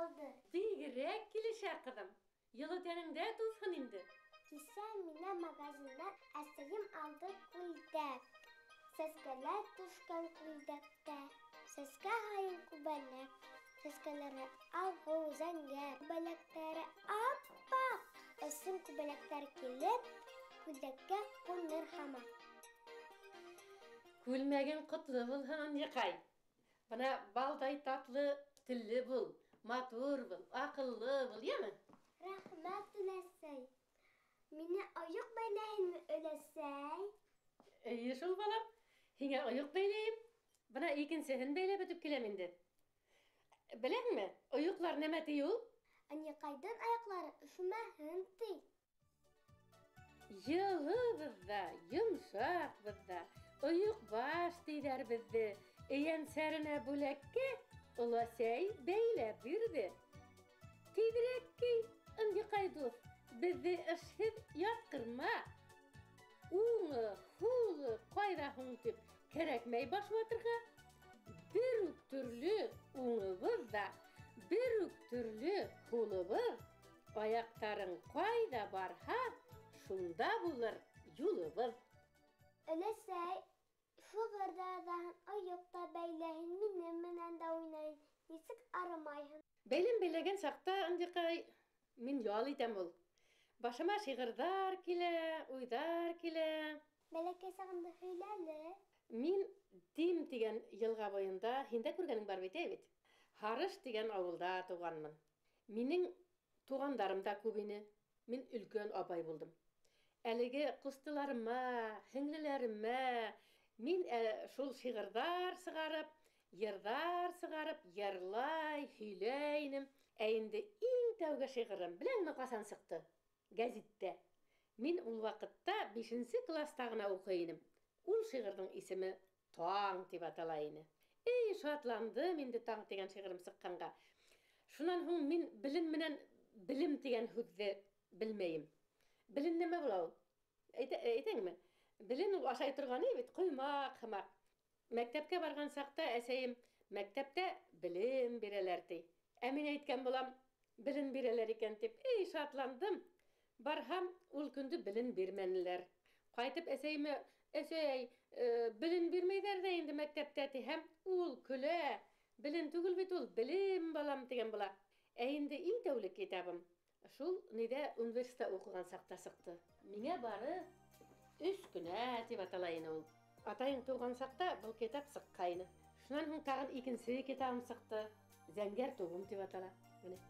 алды. Бигерәк килешә, ҡыҙым. Йылы тәнеңдә туҙһын инде. Кисә миңә магазиндан әсәйем алды күлдәк. Сәскәләр төшкән күлдәктә. Сәскә һайын күбәләк. Сәскәләре алһыу, зәңгәр, күбәләктәре аппаҡ. Ысын күбәләктәр килеп, күлдәккә ҡуныр һаман. Күлмәгең ҡотло булһын, Ынйыҡай. Бына балдай татлы телле бул, матур бул, аҡыллы бул, йәме? Рәхмәт, өләсәй. Мине ойоҡ бәйләйһеңме, өләсәй? Эйе шул, балам. Һиңә ойоҡ бәйләйем. Бына икенсеһен бәйләп бөтөп киләм инде. Беләһеңме, ойоҡлар нәмә ти ул? Ынйыҡайҙың аяҡлары өшөмәһен ти. Йылыбыҙ ҙа, йомшаҡбыҙ ҙа, ойоҡ баш тиҙәр беҙҙе. Эйәнсәренә бүләккә оләсәй бәйләп бирҙе. Тиҙерәк кей, Ынйыҡай дуҫ, беҙҙе эшһеҙ ятҡырма. Уңы, һулы ҡайҙа һуң тип кәрәкмәй баш ватырға. Бер үк төрлө уңыбыҙ ҙа, бер үк төрлө һулыбыҙ. Аяҡтарың ҡайҙа барһа, шунда булыр юлыбыҙ. Өләсәй, шиғыр ҙа яҙаһың, ойоҡ та бәйләйһең, минең менән дә уйнайһың. Нисек арымайһың? Бәйләм бәйләгән саҡта, Ынйыҡай, мин ял итәм ул. Башыма шиғырҙар килә, уйҙар килә. Бәләкәй сағыңды һөйлә әле. Мин Дим тигән йылға буйында, һин дә күргәнең бар бит, әй бит? Һарыш тигән ауылда тыуғанмын. Минең туғандарым да күп ине. Мин өлкән апай булдым. Әлеге ҡустыларыма, һеңлеләремә мин шул шиғырҙар сығарып, йырҙар сығарып, йырлай, һөйләй инем. Ә инде иң тәүге шиғырым, беләңме ҡасан сыҡты? Гәзиттә. Мин ул ваҡытта 5-нсе класста ғына уҡый инем. Ул шиғырҙың исеме Таң тип атала ине. Эй, шатландым инде Таң тигән шиғырым сыҡҡанға. Шунан һуң мин белем менән белем тигән һүҙҙе белмәйем. Белем нәмә була ул? Әйтәңме? Белем ул ашай торғаны бит, ҡоймаҡ һымаҡ. Мәктәпкә барған саҡта әсәйем мәктәптә белем бирәләр ти. Ә мин әйткән булам, белем бирәләр икән тип. Эй, шатландым. Барһам, ул көндө белем бирмәнеләр. Ҡайтып әсәйемә, әсәй, белем бирмәйҙәр ҙә инде мәктәптә тиһәм, ул көлә. Белем түгел бит ул, белем балам тигән була. Ә инде иң тәүлек китабым шул ниҙә университетта уҡыған саҡта сыҡты. Миңә бары 3 көнә тип атала ине ул. Атайың тыуған саҡта был китап сыҡҡайны. Шунан һуң тағын икенсе китабым сыҡты. Зәңгәр тубым тип атала. Менә.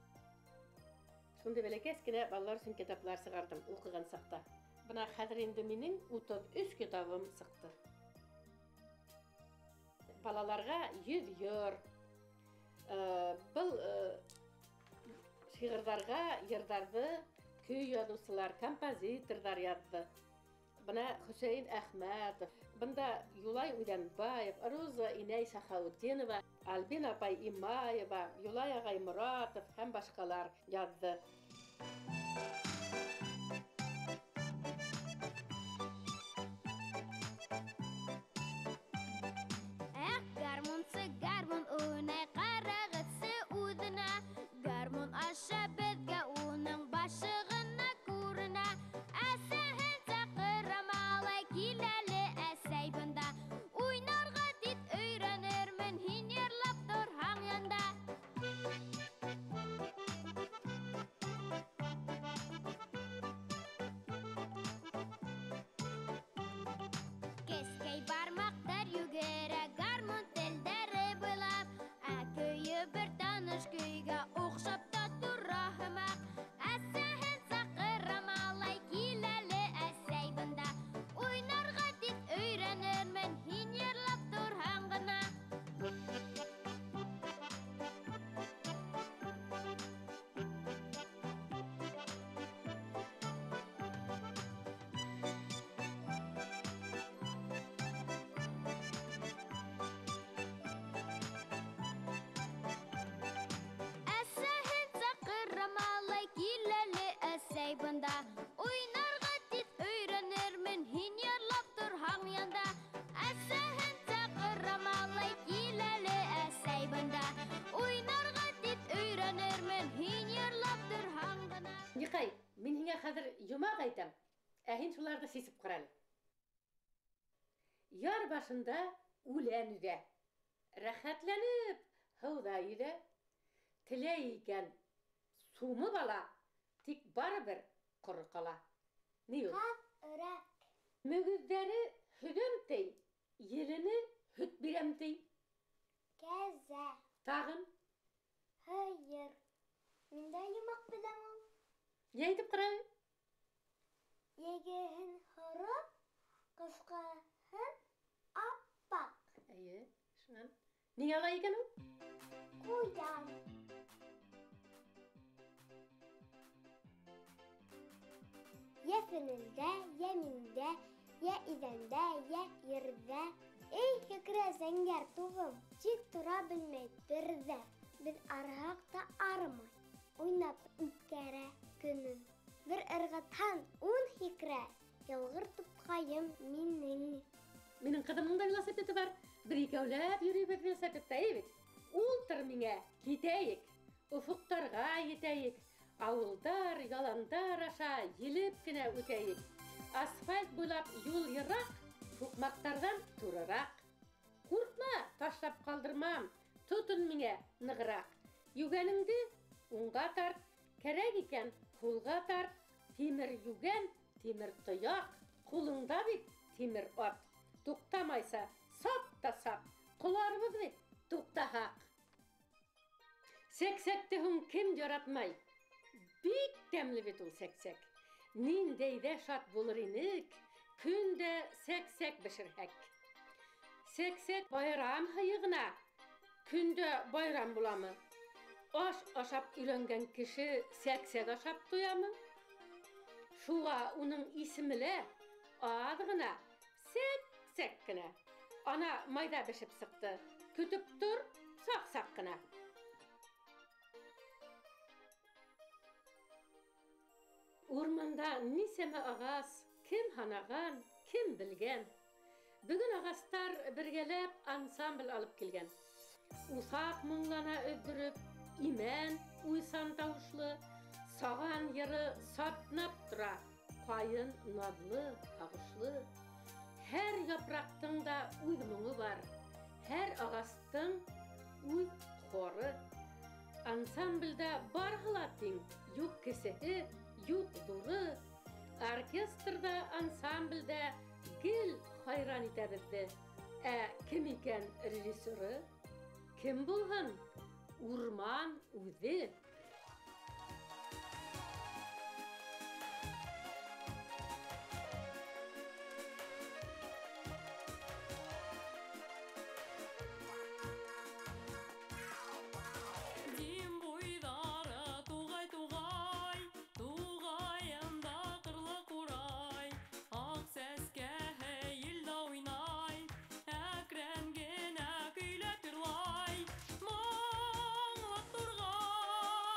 Шундай бәләкәс кенә балалар өсөн китаплар сығарҙым уҡыған саҡта. Бына хәҙер инде минең 33 китабым сыҡты. Балаларға 100 йыр. Был шиғырҙарға йырҙарҙы көй яҙыусылар, композиторҙар яҙҙы. Бына Хөсәйен Әхмәтов, бында Юлай Үҙәнбаев, Роза инәй Сахаутдинова, Альбина апай Имаева, Юлай ағай Моратов һәм башҡалар яҙҙы. Эх, гармунсы, гармун уйнай, ҡарағыҙсы үҙенә. Гармун аша беҙгә уның башы ғына күренә. Әсәһен саҡыра малай, кил әле әсәй бында. Уйнарға тиҙ өйрәнермен, һин йырлап торһаң янда. һиңә хәҙер йомаҡ әйтәм, ә һин шуларҙы сисеп ҡара әле. Яр башында үлән үҙә, рәхәтләнеп һыуҙа йөҙә. Теләй икән сумып ала, тик барыбер ҡоро ҡала. Ни ул? Ҡаҙ, өрәк. Мөгөҙҙәре һөҙәм ти, елене һөт бирәм ти. Кәзә. Тағын? Һыйыр. Мин дә йомаҡ беләм ул. Йә, әйтеп ҡара әле. Егеһен һоро, ҡыҫҡаһын аппаҡ. Эйе, шунан. Ниңә алай икән ул? Ҡуян. Йә фенелдә, йә миндә, йә иҙәндә, йә ерҙә. Эй, һикерә зәңгәр тубым, тик тора белмәй бер ҙә. Беҙ арыһаҡ та арымай, уйнап үткәрә көнөн. Бер ырғытһаң, ун һикерә, йылғыр тупҡайым минең. Минең ҡыҙымдың да велосипеды бар. Бер икәүләп йөрөйбөҙ велосипедта, әйе бит? Ултыр миңә, китәйек, офоҡтарға етәйек. Ауылдар, яландар аша елеп кенә үтәйек. Асфальт буйлап юл йыраҡ, һуҡмаҡтарҙан турыраҡ. Ҡурҡма, ташлап ҡалдырмам, тотон миңә нығыраҡ. Йүгәнеңде уңға тарт, кәрәк икән һулға тарт. Тимер йүгән, тимер тояҡ, ҡулыңда бит тимер ат. Туҡтамайса, сап та сап, ҡоларбыҙ бит, туҡтаһаҡ. Сәксәкте һуң кем яратмай? Бик тәмле бит ул сәксәк. Ниндәй ҙә шат булыр инек, көн дә сәксәк бешерһәк. Сәксәк байрам һыйы ғына, көн дә байрам буламы? Аш ашап өйрәнгән кеше сәксәк ашап туямы? Шуға уның исеме лә аҙ ғына, сәк-сәк кенә. Ана майҙа бешеп сыҡты, көтөп тор, саҡ-саҡ ҡына. Урманда нисәмә ағас, кем һанаған, кем белгән. Бөгөн ағастар бергәләп ансамбль алып килгән. Уҫаҡ моңлана өҙҙөрөп, имән уйсан тауышлы, саған йыры сатнап тора, ҡайын наҙлы, һағышлы. Һәр япраҡтың да үҙ моңо бар, һәр ағастың үҙ хоры. Ансамблдә барыһы ла тиң, юҡ кесеһе, юҡ ҙуры. Оркестрҙа, ансамблдә гел хайран итә беҙҙе. Ә кем икән режиссеры? Кем булһын? Урман үҙе. Дим буйҙары туғай-туғай, туғайында ҡырлы ҡурай. Аҡ сәскәһе елдә уйнай, әкрен генә көйләп йырлай. Моңло турғай.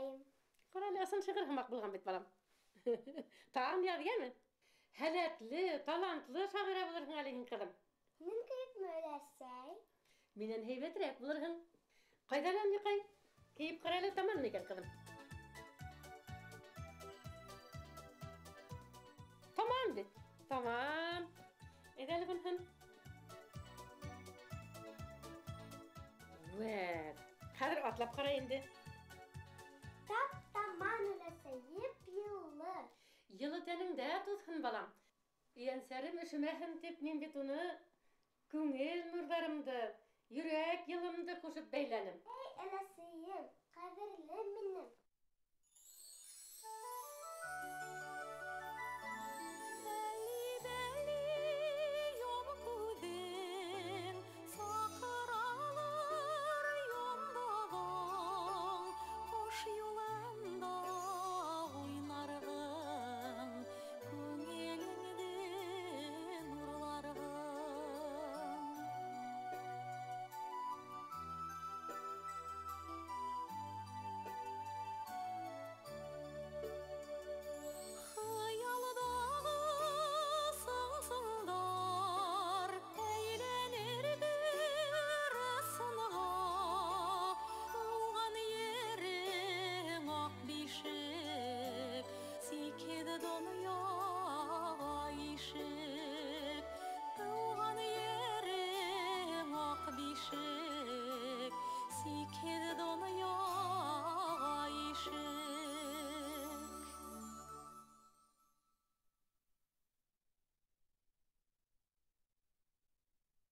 уйлайым. Ҡара әле, ысын шиғыр һымаҡ булған бит, балам. Тағын яҙ, йәме? Һәләтле, талантлы шағирә булырһың әле һин, ҡыҙым. Һинең кеүекме, өләсәй? Минән һәйбәтерәк булырһың. Ҡайҙа әле, Әмйәҡәй? Кейеп ҡара әле, таманмы икән, ҡыҙым? Тамам бит. Тамам. Әйҙә әле быныһын. Вәт. Хәҙер атлап ҡара инде. Тап-таман, өләсәй, йып-йылы. Йылы тәнеңдә туҙһын, балам. Ейәнсәрем өшөмәһен тип мин бит уны күңел нурҙарымды, йөрәк йылымды ҡушып бәйләнем. Эй, өләсәйем, ҡәҙерлем минең.